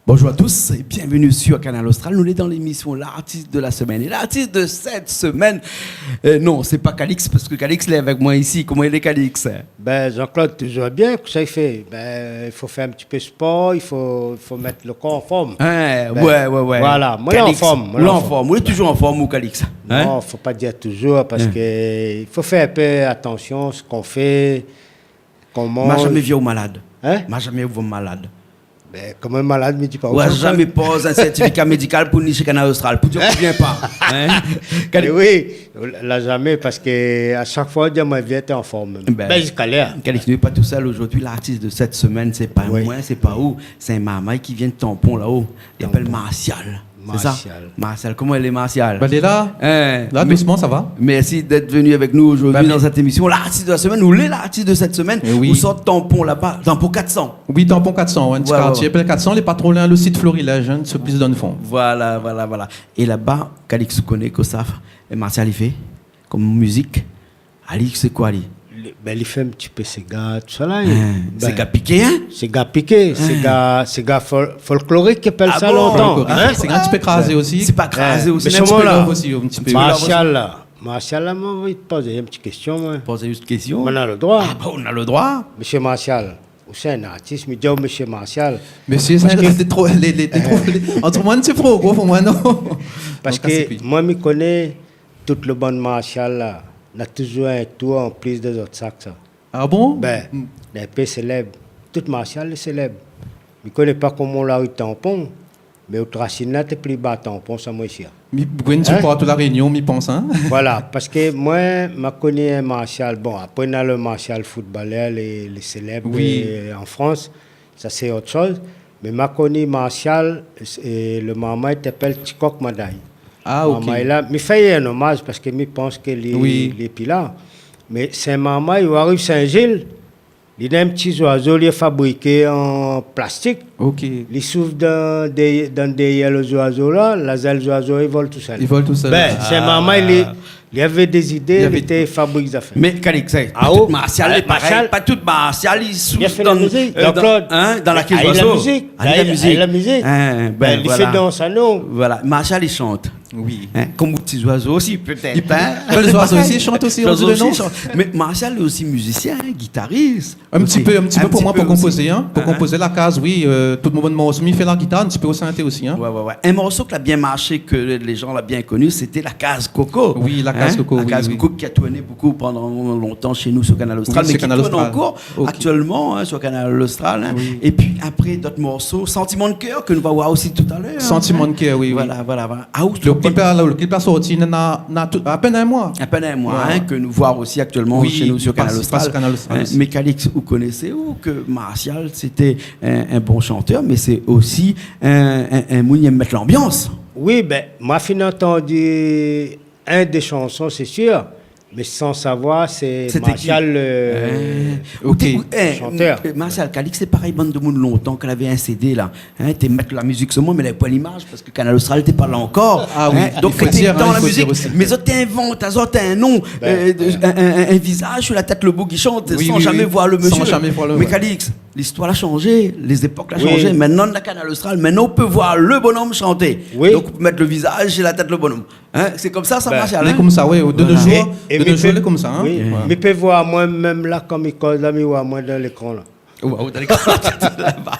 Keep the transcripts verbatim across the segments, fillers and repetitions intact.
Bonjour à tous et bienvenue sur Kanal Austral. Nou lé dan lémisyon L'artiste de la semaine. Et l'artiste de cette semaine, euh, non, sé pa Calix, parske Calix lé avèk moin isi. Koman i lé, Calix ? Bin, Jean-Claude, toujour bien, kosa i fé ? Bin, i fo fé in ti pé spor, i fo, i fo mèt lo kor an form. Hein, bin, ouais, ouais, ouais. Voilà, moin lé an form, moin lé an form. Calix, ou lé an form, ou lé toujour an form, ou, Calix ? Hein ? Non, fo pa dir toujour, parske i fo fé in pé atansyon sak i fé, koman... Ma zamé vi aou malad. Hein ? Ma zamé vi aou malad. Bin, koman malad, mi di pa ou sa, zamé poz in sèrtifika médikal pou ni shé Kanal Austral, pou dir ou vien pa. Hein ? Calix. Mé oui, la zamé, parske a shak foi, ou di amoin vien, té an form mèm. Bin, ziska lèr. Calix, nou lé pa tousèl zordi. L'artiste de cette semaine, sé pa moin, sé pa ou, sé in marmay ki vien Tampon laba. Li apèl Martial. Sé sa ? Martial. Martial, koman i lé, Martial ? Bin, lé la. Hein, la, mé, dousman, sa va. Merci d'être venu avec nous aujourd'hui dans cette émission, l'artiste de la semaine, ou lé l'artiste de cette semaine. Eh oui. Ou sort Tampon laba, Tampon quatre cents. Oui, Tampon quatre cents, ouais, in ti kartié i apèl quatre cents, lé pa tro loin, lo sit Florilège, hein, sé plis dan lo fon. Voilà, voilà, voilà. É laba, Calix, ou koné kosa Martial i fé kom mizik ? Ali, sé koi, li ? Li, bin, li fé in ti pé séga, tousa la. Hein, bin, séga piké, hein ? Séga piké, séga, séga fol-, folklorik, i apèl sa lontan. Ah bon ? Folklorik. Hein ? Séga in ti pé krazé osi. Sé pa krazé osi, mé in ti pé love osi, in ti pé. Martial la, Martial la, moin anvi poz aou in ti késtion, moin. Poz aou in késtion. Moin na lo droi. Ah, bin, ou na lo droi. Mésyé Martial, ou sé in artis, mi di aou Mésyé Martial. Mésyé, parske sé tro, lé, lé, lé tro, lé, antre moin, sé tro gro pou moin, non ? Parske moin, mi koné tout lo bann Martial la, na toujour in tour an plis dé zot sak, sa. Ah bon ? Bin, lé in pé sélèb. Tout Martial lé sélèb. Mi koné pa koman ou la ri Tampon, mé out rasine la té pli ba Tampon, sa moin sir. Mi, ou gingn di partou La Rényon, mi pans, hein ? Voilà, parske moin, ma koni in Martial. Bon, apré, na lo Martial footballeur, lé, lé sélèb, oui, euh, an Frans. Sa sé ot shoz. Mé ma koni Martial, é lo marmay té apèl Tikok Maday. Ah, ok. Marmay la, mi fé in omaz parske mi pans ke li, oui, li lé pi la. Mé sé in marmay, ou ariv Sin-Zil, li na in ti zoizo, li lé fabriké an plastik. Ok. Li souf dan dèrièr, dan dèrièr lo zoizo la, la zèl zoizo i vol tousèl. I vol tousèl. Bin, sé in marmay, li, li avé dé zidé, li té fabrik zafèr. Mé Calix, pa tout Martial lé parèy, pa tout Martial i souf dan, euh, dan, hein, dan la kaz zoizo. Ah, li fé la mizik. Hein, bin, li fé dans, anou. Voilà. Martial, li shant. Oui. Hein, kom out ti zoizo osi, pétèt, hein. Bin, lo zoizo osi i shant osi, on dirait, non ? Zoizo osi i shant. Mé Martial lé osi mizisien, hein, gitaris. In ti pé, in ti pé pou moin, pou konpozé, hein. Pou konpozé La Kaz, oui, euh, tout mon bann morso, mi fé la gitar, in ti pé o sinté osi, hein. Ouais, ouais, ouais. In morso ki la bien marshé, ke lé jan la bien koni, sété La Kaz Koko. Oui, La Kaz Koko, oui, oui. La Kaz Koko ki la tourné bonpé pandan lontan shé nou sur Kanal Austral, mé ki tourn ankor aktièlman, hein, sur Kanal Austral, hein. Oui. É pi apré, dot morso, Sentiment de cœur, ke nou va voir osi talèr, hein. Sentiment de cœur, oui, oui. Voilà, voilà, voilà. Ah, lo klip la, lo klip la sorti, na, na, na tout, apèn in moi. Apèn in moi, hein, ke nou voi osi aktièlman shé nou sur Kanal Austral. Oui, i pas, i pas sur Kanal Austral osi. Hein, mé Calix, ou koné, ou, ke Martial, sété in, in bon shantèr, mé sé osi in, in, in moun i èm mèt lanbians. Oui, bin, moin la fine antann in dé shanson, sé sir. Mé san savoir, sé Martial, euh, shantèr. Sété ki ? Hein, ok. Ou té, ou, hein, Martial, Calix, sé parèy bann demoun lontan, kan lavé in CD la, hein, té mèt la mizik solman, mé lavé poin limaz, parske Kanal Austral té pa la ankor. Ah oui, hein, donk i fo dir, i fo dir osi. Mé zot té invant azot in non, euh, de, in, in, in, in vizaz sur la tèt lo boug i shant, san zamé voir lo mésyé. Oui, oui, san zamé voir lo mésyé. Mé Calix, listoir la shanjé, lé zépok la shanjé. Oui. Mintnan, na Kanal Austral, mintnan ou pé voir lo bonom shanté. Oui. Donk, ou pé mèt lo vizaz sur la tèt lo bonom. Hein, sé konmsa, sa marsh, hein ? Bin, lé konmsa, oui. De nos jours, de nos jours, lé konmsa, hein. É, é mi pé, oui, mi pé voir amoin mèm la, kan mi koz la, mi voi amoin dan lékran la. Ou, ou dan lékran la, laba.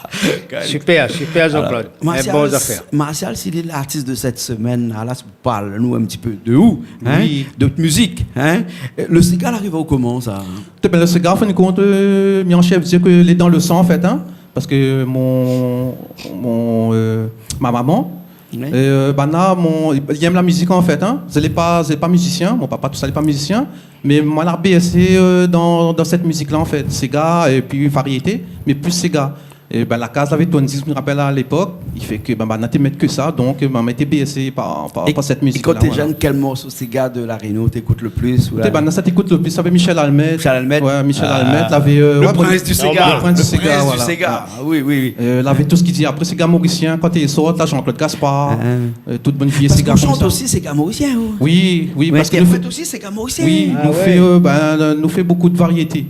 Super, super, Jean-Claude. Alor, Martial, bon zafèr. Martial, si lé l'artiste de cette semaine, alor, parl anou in ti pé de ou, hein, de out mizik, hein. Oui. Lo séga la ariv aou koman, sa ? Té, bin, lo séga, an fin de kont, euh, mi an shèf di ke lé dan lo san, an fèt, hein. Parske mon, mon, euh, ma momon, oui, euh, banna, mon, li èm la mizik, an fèt, hein. Zot lé pa, zot lé pa mizisien, mon papa, tousa, lé pa mizisien. Mé moin la bèrsé, euh, dan, dan sèt mizik la, an fèt. Séga, épi variété, mé plis séga. É bin, la kaz lavé tourn disk, mi rapèl, a lépok, i fé ke, bin, banna té mèt ke sa, donk, bin, mi té bèrsé par, par, par sèt mizik-la, voilà. É kan té jenn, kèl morso séga de La Rényon ou té ékout le plis, ou la... Té, bin, sa té ékout le plis, lavé Michel Almet. Michel Almet. Ouais, Michel Almet, lavé, euh, le prince du séga. Le prince du séga, voilà. Le prince du séga. Oui, oui, oui. Euh, lavé tout sak i di apré, séga morisien, kan té sort, la, Jean-Claude Gaspard, euh, tout bann vié séga konmsa. Parske ou shant osi séga morisien, ou ? Oui, oui, parske nou fé osi séga morisien. Oui, nou fé, euh, bin, nou fé bonpé de variété.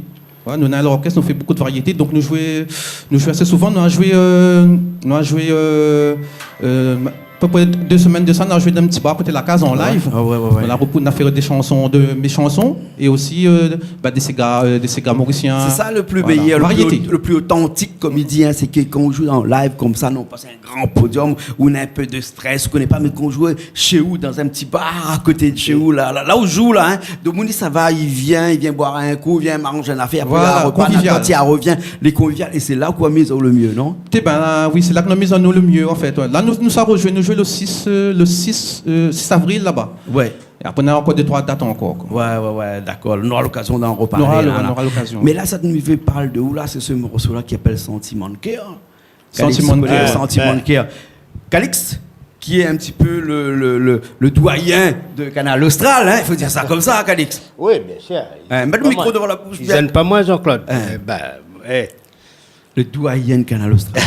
Ouais, nou néna lorkès, nou fé bonpé de variété. Donk nou zoué, nou zoué asé souvan, nou la zoué, euh, nou la zoué, euh, euh, a pé pré dé semèn de sa, nou la zoué dan in ti bar koté la kaz an live. Ah ouais, ouais, ouais. Nou la repr-, nou la fé dé shanson, de mé shanson, é osi, euh, bin, dé séga, euh, dé séga morisien. Sé sa le pli méyèr, le pli, le pli otantik, konm i di, hein, sé ke kan ou zoué an live konmsa, non pa sé in gran podium, ou néna in pé de strès, ou koné pa, mé kan ou zoué shé ou, dan in ti bar a koté de shé ou, la, la, la ou zoué la, hein. Donk, moun i sava, i vien, i vien boir in kou, i vien manz in nafèr, apré, voilà, i repar, konvivial. Atann, i revien, lé konvivial, é sé la ou amiz aou le myé, non ? Té bin, oui, sé la ke nou amiz anou le myé, an fèt, ouais. La, nou, nou sa rezoué, nou zoué le sis, euh, le sis, euh, sis avril, laba. Ouais. É apré, nou néna ankor dé, troi dat ankor, koi. Ouais, ouais, ouais, dakor. Nou nora lokazion d'an reparlé, nou nora, la, nou nora lokazion. Mé la, sak nou vé parl de ou, la, sé se morso-la ki apèl Sentiment de cœur. Sentiment de cœur. Calix, ki koné Sentiment de cœur. Calix, ki lé in ti pé le, le, le, le doyen de Kanal Austral, hein, i fo dir sa konmsa, Calix. Oui, biensir. Hein, mèt le mikro dovan la boush, bien. I zèn pa moin, Jean-Claude. Hein. Eh bin, eh. Le doyen de Kanal Austral.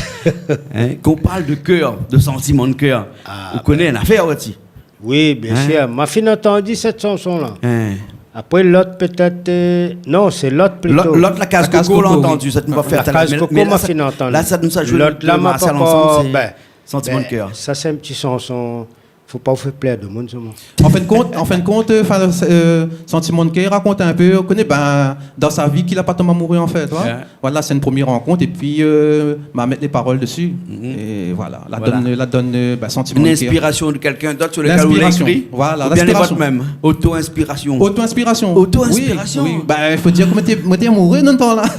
Hein, kan ou parl de cœur, de Sentiment de cœur, ou koné in nafèr osi. Oui, biensir. Hein ? Ma fine antann sèt shanson-la. Hein. Apré, lot, pétèt, euh, non, sé lot plito. Lot, lot, La Kaz Koko, la antann, sèt nou va fé talèr. La Kaz Koko, mé la, ma fine antann. La, sa nou sa zoué lot, la, ma pankor, ansanm, sé Sentiment de cœur. Bin, sa, sé in ti shanson. Fo pa ou fé plèr demoun, solman. An fin de kont, an fin de kont, euh, fin, euh, Sentiment de cœur i rakont in pé, ou koné, bin, dan sa vi, ki la pa tonm amouré, an fèt, ouais. Ouais. Voilà, sé in promié rankont, épi, euh, ma mèt lé parol dési. Mhm. É voilà, la donn, la donn, euh, bin, Sentiment de cœur. Une inspiration de quelqu'un d'autre sur lequel ou la ékri, voilà, oubien lé vot mèm ? Auto-inspiration. Auto-inspiration. Auto-inspiration. Oui, oui. Bin, i fo dir ke moin té, moin té amouré dan tan-la.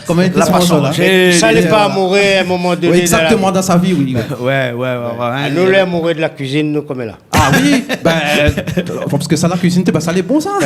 Koman i di, la pa shanzé. Sa, lé pa amouré, a in moman doné, oui, dan la vi. Exactement, dan sa vi, oui, oui. Ouais, ouais, ouais, ouais. Anou, lé amouré de la kuizine, nou, koméla. Ah oui, bin, euh, parske sa, la kuizine, té, bin, sa lé bon, sa.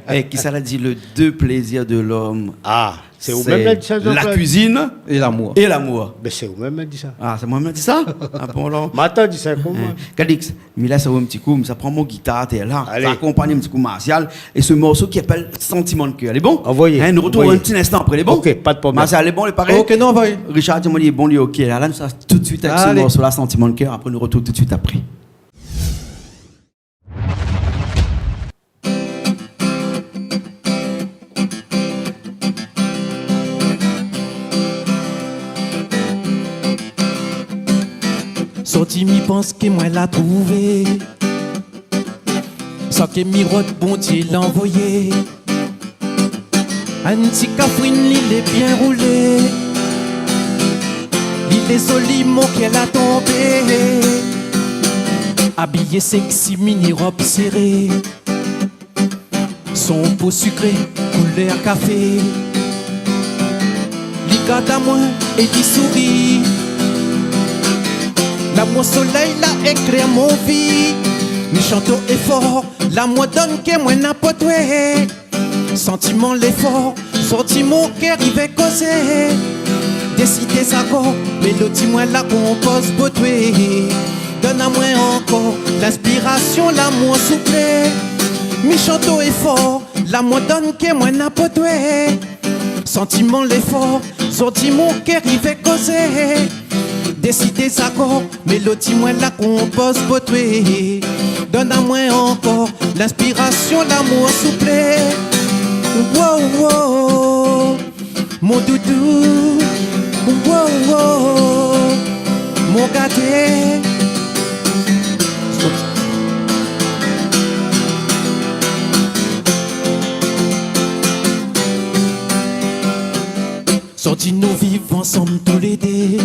Eh, kisa la di, le deux plaisirs de l'homme, ah, sé ou mèm la di sa, Jean-Claude ? La cuisine et l'amour. Et l'amour. Bin, sé ou mèm la di sa. Ah, sé moin mèm la di sa ? Ah bon, alor. Ma té di sa, koman ? Hein. Calix, mi lès aou in ti kou, mi sa pran mon gitar, té la. Alé. Sa akonpagn in ti kou Martial, é se morso ki apèl Sentiment de cœur. Lé bon ? Anvoyé. Hein, nou retrouv in ti instan apré, lé bon ? Anvoyé. Ok, pa de problèm. Martial, lé bon, lé paré ? Ok, nou anvoy. Richard, di amoin lé bon, lé ok. La, la, nou sa tout suit avèk se morso-la, Sentiment de cœur. Apré, nou retrouv tout suit apré. Sorti, mi pans ke moin la trouvé sak mi rod Bondié la anvoyé. In ti kafrine, li lé bien roulé. Li lé zoli, mon kèr la tonbé. Abiyé sexy, mini rob séré. Son po sikré, koulèr kafé. Li gard amoin é li souri. Lamour solèy la éklèr mon vi. Mi shant o é for, lamour donn kèr moin na pou toi. Santiman lé for, sorti mon kèr i vé kozé. Dési dé zakor, mélodi moin la konpoz pou toi. Donn amoin ankor linspirasion, lamour souplé. Mi shant o é for, lamour donn kèr moin na pou toi. Santiman lé for, sorti mon kèr i vé kozé. Dési dé zakor, mélodi moin la konpoz pou toi. Donn amoin ankor linspirasion, lamour souplé. Wow, wow. Mon doudou, wow, wow, mon gaté. Sorti nou viv ansanm toulé dé,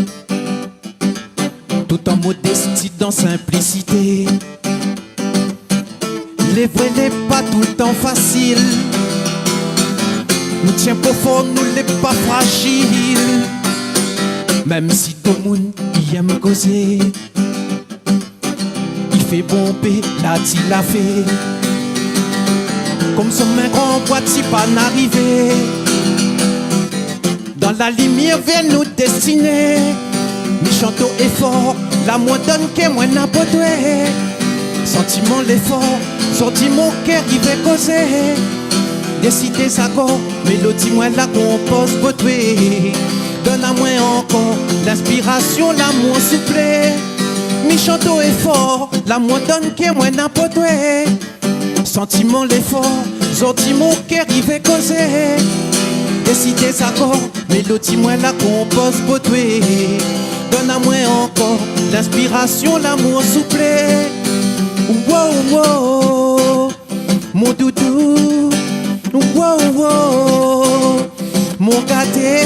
tout an modesti, dan sinplisité. Lé vré, lé pa toultan fasil. Nou tien pou for, nou lé pa frazil. Mèm si domoun i èm kozé, i fé bonpé la ti lafé. Konmsa mèm gran boi ti pa na arivé. Dan La limièr vèr nout destiné. Mi shant o é for, lamour dan kèr moin na pou twa. Santiman lé for, sorti mon kèr i vé kozé. Désidé sa kor, mélodi moin la konpoz pou twa. Donn amoin ankor linspirasion, lamour souplé. Mi shant o é for, lamour dan kèr moin na pou twa. Santiman lé for, sorti mon kèr i vé kozé. Désidé sa kor, mélodi moin la konpoz pou twa. Donn amoin ankor linspirasion, lamour souplé. Wow, wow, mon doudou. Wow, wow, mon gaté.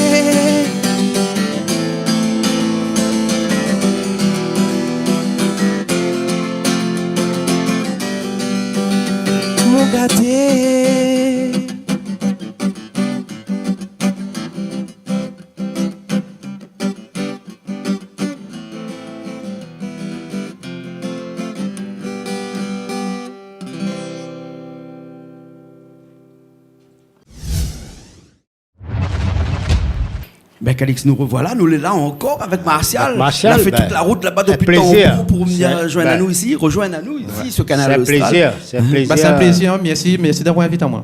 Mon gaté. Bin, Calix, nou revoilà, nou lé la ankor avèk Martial. Avèk Martial, nou la fé tout la rout laba dopi Tanbou pou vnir zoinn anou isi, rezoinn anou isi, su Kanal Austral. Sé in plézir, sé in plézir. Bin, sé in plézir, mèrsi, mèrsi d'avoir invit amoin.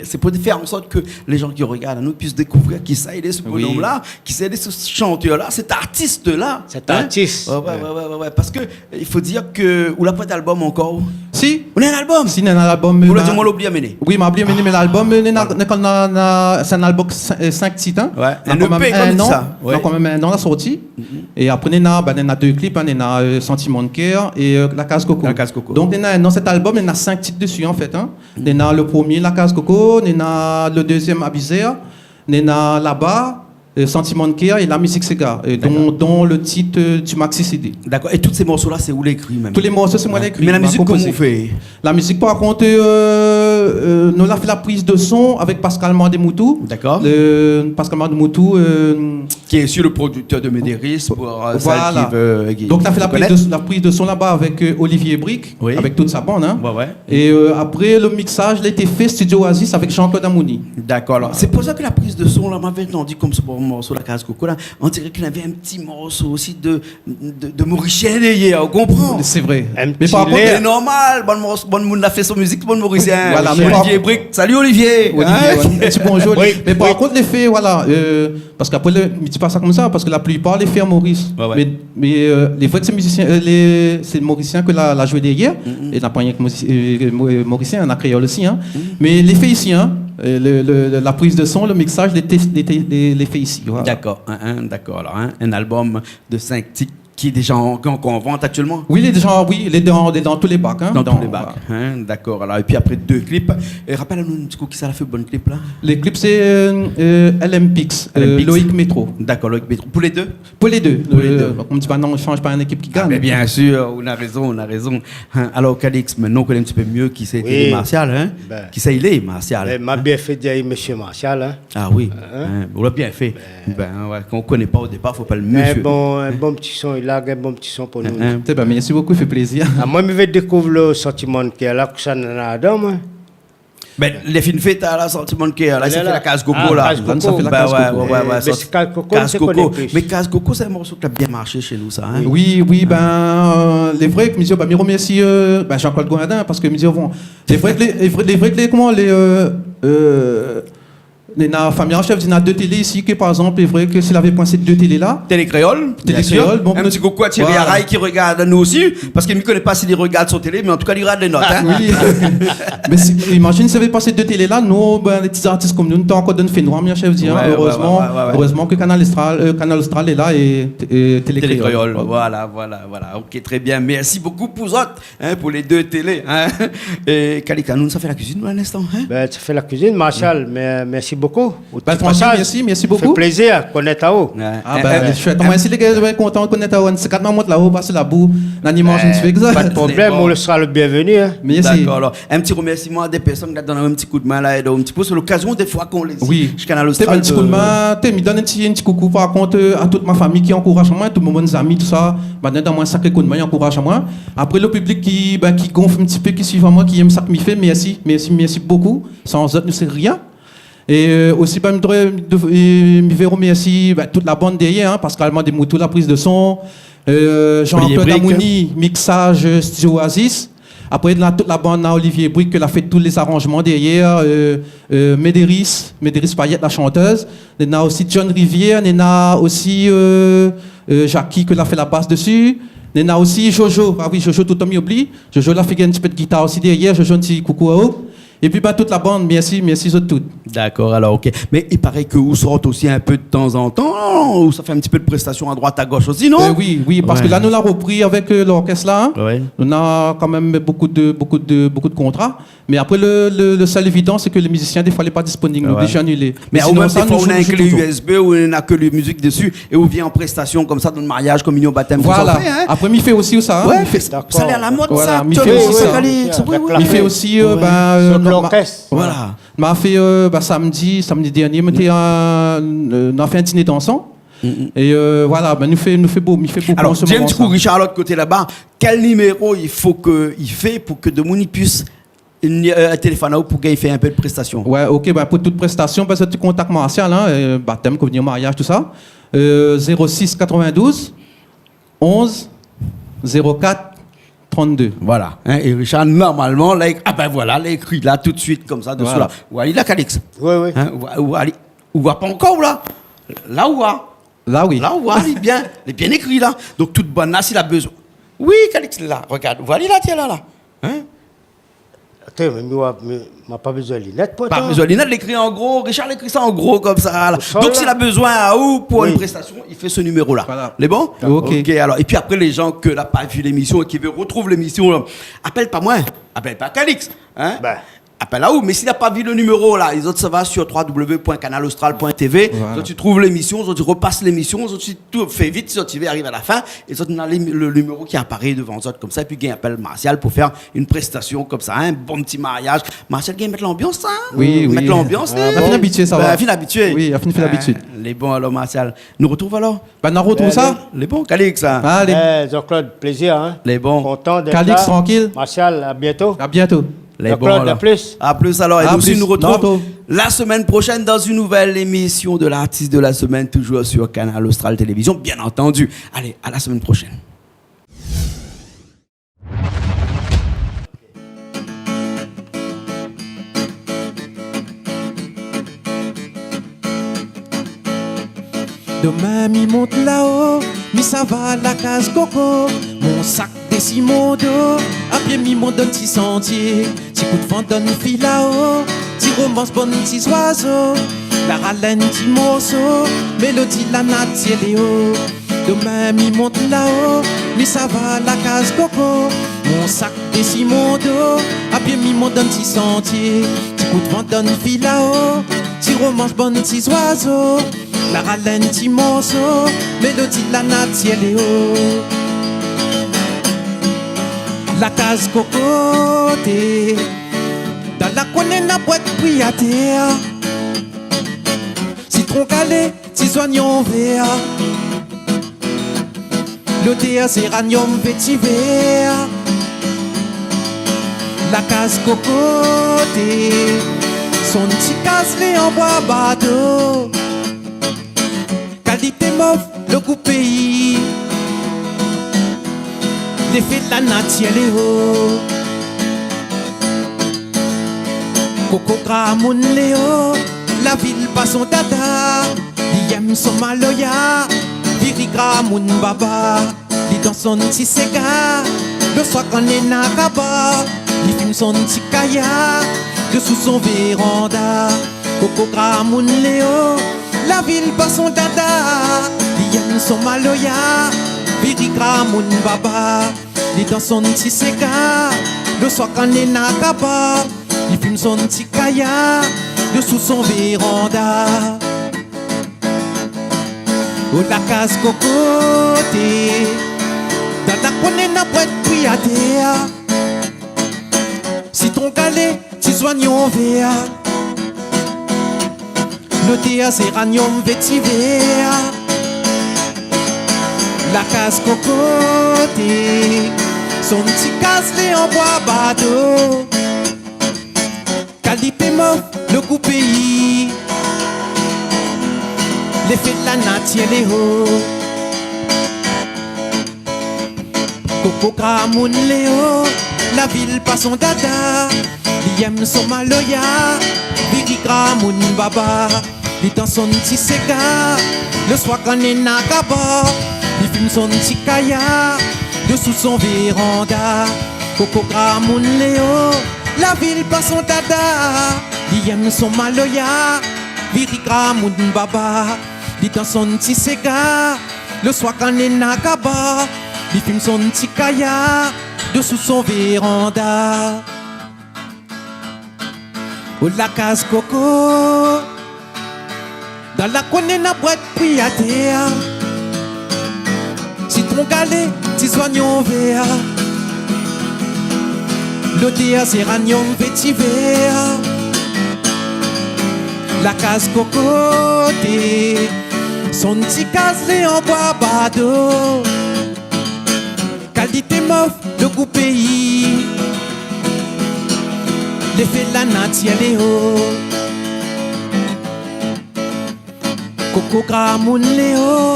Sé pou fé an sort ke lé jan ki regard anou i pé dékouvrir kisa i lé, se bonom-la, kisa i lé, se shantèr-la, sèt artis-la. Sèt artis. Wé, wé, wé, parske i fo dir ke ou la pa d'albom ankor. Si. Ou néna in albom. Si, néna in albom, ou la di amoin ou la oubli amené. Wi, ma oubli amené, mé lalbom, néna, néna, sé in albom sink, sink tit, in. Wé, in EP konm sa. Néna kanmèm in an la sorti. É apré néna, bin, néna dé klip, in, néna Santiman d'kèr é La Kaz Koko. La Kaz Koko. Donk néna, dan sèt albom néna sink tit dési, an fèt, in. Néna le promié, La Kaz Koko, néna le dézièm, Abizèr, néna Laba, Santiman d'kèr é La Mizik Séga, dont, dont le tit du maxi CD. Dakor. É tout sé morso-la sé ou la ékri mèm ? Tout lé morso sé moin la ékri, moin la konpozé. Mé la mizik, koman ou fé ? La mizik, par kont, nou la fé la priz de son avèk Pascal Mandemoutou. Dakor. Pascal Mandemoutou, ki lé osi le prodiktèr de Médéris, pou sèl ki vé, ki vé koné. Donk nou la fé la priz de, la priz de son laba avèk Olivier Brique, avèk tout sa bann, in. Wé, wé. É apré, le mixaz la été fé Studio Oasis avèk Jean-Claude Amouni. Dakor, alor. Sé pou sa ke la priz de son la, moin la antann konm se morso La Kaz Koko la, on diré ke navé in ti morso osi de, de, de morisien dèrièr, ou konpran ? Sé vré. Mé par kont, sé normal, bann mors-, bann moun la fé son mizik, bann morisien. Voilà, mé Olivier Brique, salut Olivier. Olivier, wé, in ti bonjour. Mé par kont, lé fé, voilà, parske apré, mi di pa sa konmsa, parske la plipar lé fé an Moris. Wé, wé. Mé, mé lé vré ke sé mizisien, lé, sé morisien ke la, la zoué dèrièr. É na pa rienk morisien, na kréol osi, in. Mé lé fé isi, in. Le, le, le, la priz de son, le mixaz, lé té-, lé té-, lé, lé fé isi, voilà. Dakor, in, dakor. Alor, in, in albom de sink tit ki lé déza an, ankor an vant aktièlman ? Wi, lé déza, wi, lé dan, lé dan tout lé bak, in. Dan tout lé bak, in, dakor. Alor, épi apré dé klip. É rapèl anou in ti kou kisa la fé bann klip la ? Lé klip sé L M Pix, Loïc Métro. Dakor, Loïc Métro. Pou lé dé ? Pou lé dé. Pou lé dé. Konm di, ba non, i sanz pa in ékip ki gagn. Mé biensir, ou na rézon, ou na rézon. Alor, Calix, mintnan ou koné in ti pé myé kisa i lé Martial, in ? Kisa i lé, Martial ? Bin, ma bien fé dir mésyé Martial, in. A wi, ou la bien fé. Bin wé, kan ou koné pa o dépar, fo apèl mésyé. Bon, in bon ti son, li la in bon ti son pou nou. Té bin, mèrsi bokou, i fé plézir. A, moin mi vé dékouv le Santiman d'kèr la, kosa néna ladan, moin. Bin, lé fine fé, la, Santiman d'kèr la, sa fé La Kaz Koko la. Sa fé La Kaz Koko. Bin wé, wé, wé. Mé Kaz Koko, sé in morso ki la bien marshé shé nou sa, in. Wi, wi, bin, lé vré ke mi di, bin, mi remèrsi, bin, Jean-Claude Goyadin, parske mi di, bon, lé vré ke lé, lé vré, lé vré ke lé, koman, lé, néna, fami an shèf di, na dé télé isi ke, par égzanp, lé vré ke si lavé poin sé dé télé la, Télé Kréol, Télé Kréol, bon, in ti koukou a Thierry Araye ki regard anou osi, parske mi koné pa si li regard son télé, mé an tou ka li regard lé not, in. Wi. Mé si, imazine si lavé pa sé dé télé la, nou, bin, lé ti artis konm nou, nou té ankor dan fénoir, mi shèf di, in. Wé, wé, érezman, wé, wé, érezman ke Kanal Austral, Kanal Austral lé la é, é Télé Kréol. Télé Kréol, voilà, voilà, voilà. OK, trè bien. Mèrsi bokou pou zot, in, pou lé dé télé, in. É Calix, nou sa fé la kuizine, nou, in instan, in ? Bin, sa fé la kuizine, Martial, mé, mèrsi bokou. Bin, fransman, mèrsi, mèrsi bokou. Fé plézir konèt aou. A bin, mi sou kontan, lé gars, wé, kontan konèt aou. Sé kat momon la-o, pas la bou, na ni manz in ti pé. Pa de problèm, ou sra le bienvenu, in. Mèrsi. Dakor, alor, in ti remèrsiman a dé pèrsone ki la donn in ti koudmin la, èd in ti pé, sé lokazion défoi kan ou lé isi, wi, shé Kanal Austral. Té, in ti koudmin, té, mi donn in ti, in ti koukou, par kont, a tout ma fami ki ankouraz amoin, tout mon bann zami, tousa, bann la donn amoin in sakré koudmin, i ankouraz amoin. Apré, le piblik ki, bin, ki gonf in ti pé, ki suiv amoin, ki èm sak mi fé, mèrsi, mèrsi, mèrsi bokou. San zot, nou sé rien. É, euh, osi, bin, mi doi, mi doi, é mi vé romèrsi, bin, tout la bann dèryèr, in, Pascal Mandemoutou, la priz de son, euh, Jean-Pierre Damouni, mixage, euh, Studio Oasis. Apré, néna tout la bann, néna Olivier Brique, ke la fé tout lé zaranjman dèryèr, euh, euh, Médéris, Médéris Payet, la shantèz. Néna osi John Rivière, néna osi, euh, euh, Jackie, ke la fé la bas dési. Néna osi Jojo. Ah oui, Jojo, toultan mi oubli. Jojo la fé in ti pé de gitar osi dèryèr. Jojo, in ti koukou aou. Épi, bin, tout la bann, mèrsi, mèrsi zot tout. Dakor, alor, OK. Mé i paré ke ou sort osi in pé de tanzantan, ou sa fé in ti pé de prèstasion a droit, a gosh osi, non ? Euh, oui, oui, parske la, nou la ropri avèk, euh, lorkès la, in. Nou na kan mèm bonpé de, bonpé de, bonpé de kontra. Mé apré, le, le, le sèl évidan, sé ke lé mizisien, défoi, lé pa disponib, nou lé oblizé anilé. Mé sinon, ou mèm, sa, défoi, nou, ou na in klé U S B, ou na ke la mizik dési, é ou vien an prèstasion konmsa, dann mariaz, kominion, batèm, tousa, ou fé, in. Voilà. Apré, mi fé osi sa, in. Mi fé, sa lé a la mod, sa, aktièlman, sa. Voilà, mi fé osi, euh, bin, euh, sur lorkès. Voilà. Ma fé, euh, bin, samdi, samdi dèrnié, mi té, euh, euh, nou la fé in diné dansan. É, euh, voilà, bin, nou fé, nou fé bo-, mi fé bonpé an se moman. Alor, di in ti kou, Richard, lot koté laba, kèl niméro i fo ke i fé pou ke demoun i pui in, euh, téléfone aou pou gingn fé in pé de prèstasion. Ouais, OK, bin, pou tout prèstasion, bin, zot i kontak Martial, in, euh, batèm, kominion, mariaz, tousa. Euh, zéro six quatre-vingt-douze, onze, zéro quatre, trente-deux. Voilà, in, é Richard, normalman, la, ah bin voilà, la ékri la tout suit, konmsa, désou la. Voilà. Ou la, Calix ? Oui, oui. In, ou, ou, ou pa ankor, ou la ? La, ou la. La, oui. La, ou la, lé bien, lé bien ékri, la. Donk, tout bann la, si la bézoin. Oui, Calix, la, regard, ou la, tiens, la, la. In ? Atann, mé, mé, mé, ma pa bézoin linèt, pourtan. Pa bézoin linèt, lékri an gro, Richard lékri sa an gro konmsa, la. Donk, si la bézoin aou pou in prèstasion, i fé se niméro la. Voilà. Lé bon ? OK. OK, alor, épi apré, lé jan ke la pa vi lémision é ki vé rotrouv lémision, la, apèl pa moin, apèl pa Calix, in ? Bin. Apèl aou, mé si la pa vi le niméro, la, lézot sava sur trois W point canal austral point T V, voilà, zot i trouv lémision, zot i ropas lémision, zot i tou fé vit, zot i ariv a la fin, é zot néna lé-, le niméro ki aparé dovan zot konmsa, épi gingn apèl Martial pou fé in prèstasion konmsa, in bon ti mariaz. Martial gingn mèt lanbians, sa, in ? Oui, oui. Mèt lanbians, la fine abitié, sa va. Bin, fine abitié. Oui, la fine, fine abitié. In, lé bon, alor, Martial. Nou rotrouv alor ? Bin, nou rotrouv sa. Lé bon, Calix, in. Alé. Eh, Jean-Claude, plézir, in. Lé bon. Kontan d'èt la. Calix, trankil. Martial, à bientôt. À bientôt. Lé bon, alor. Jean-Claude, à plus. À plus, alor. É nou osi, nou rotrouv la semaine prochaine dans une nouvelle émission de l'artiste de la semaine, toujours sur Canal Austral Télévision, bien entendu. Allez, à la semaine prochaine. Domin mi mont lao, mi sava la kaz koko, mon sak dési mon do, a pié mi mont dann ti santié, ti kout van dann filao, ti romans bann ti zoizo, la ralèn ti morso, mélodi la natièr lé o. Domin mi mont lao, mi sava la kaz koko, mon sak dési mon do, a pié mi mont dann ti santié, ti kout van dann filao, ti romans bann ti zoizo, la ralèn ti morso, mélodi la natièr lé o. La kaz kokoté, dan la kour néna boit pri atèr, sitron kalé, ti zoignon vèr, lodèr zéraniom vétivèr. La kaz kokoté, son ti kaz lé an boi bato, kalité mof, lo gou péi, léfé la natièr lé o. Koko gramoun lé o, la vil pa son dada. Li yèm son maloya, viri gramoun baba. Li dans son ti séga, lo soir kan néna kaba, li fim son ti kaya, désou son véranda. Koko gramoun lé o, la vil pa son dada. Li yèm son maloya, viri gramoun baba. Li dans son ti séga, lo soir kan néna kaba, li fim son ti kaya, désou son véranda. O la kaz kokoté, dan la kour néna boit pri atèr, sitron kalé, ti zoignon vèr, lodèr zéraniom vétivèr. La kaz kokoté, son ti kaz lé an boi bato, kalité mof, lo gou péi, Lé fé la natir lé o. Koko gramoun lé o, la vi pa son dada. Li yèm son maloya, viri gramoun baba. Li dans son ti séga, le soir kan néna kaba. Li fim son ti kaya, desou son véranda. Koko gramoun lé o, la vi pa son dada. Li yèm son maloya, viri gramoun baba. Li dans son ti séga, le soir kan néna kaba. Li fim son ti kaya, desou son véranda. O la kaz koko, dan la kour néna bwat pri atèr. Sitron galé, ti zoignon vèr. Lodèr zéraniom vétivèr. La kaz kokoté, son ti kaz lé an bwa bado. Kalité mof, le gou péi. Lé fé la natir lé o. Koko gramoun lé o,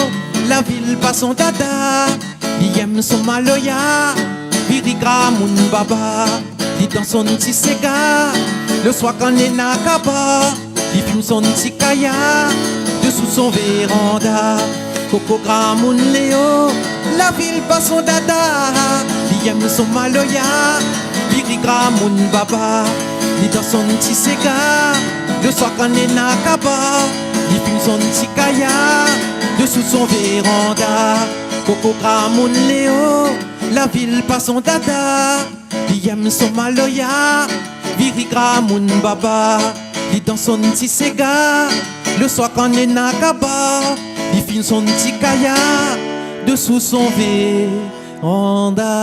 la vi pa son dada. Li yèm son maloya, viri gramoun baba. Li dans son ti séga, le soir kan néna kaba. Li fim son ti kaya, desou son véranda. Koko gramoun lé o, la vi pa son dada. Li yèm son maloya, viri gramoun baba. Li dans son ti séga, le soir kan néna kaba. Li fim son ti kaya, desou son véranda. Koko gramoun lé o, la vi pa son dada. Li yèm son maloya, viri gramoun baba. Li dans son ti séga, le soir kan néna kaba. Li fim son ti kaya, desou son véranda.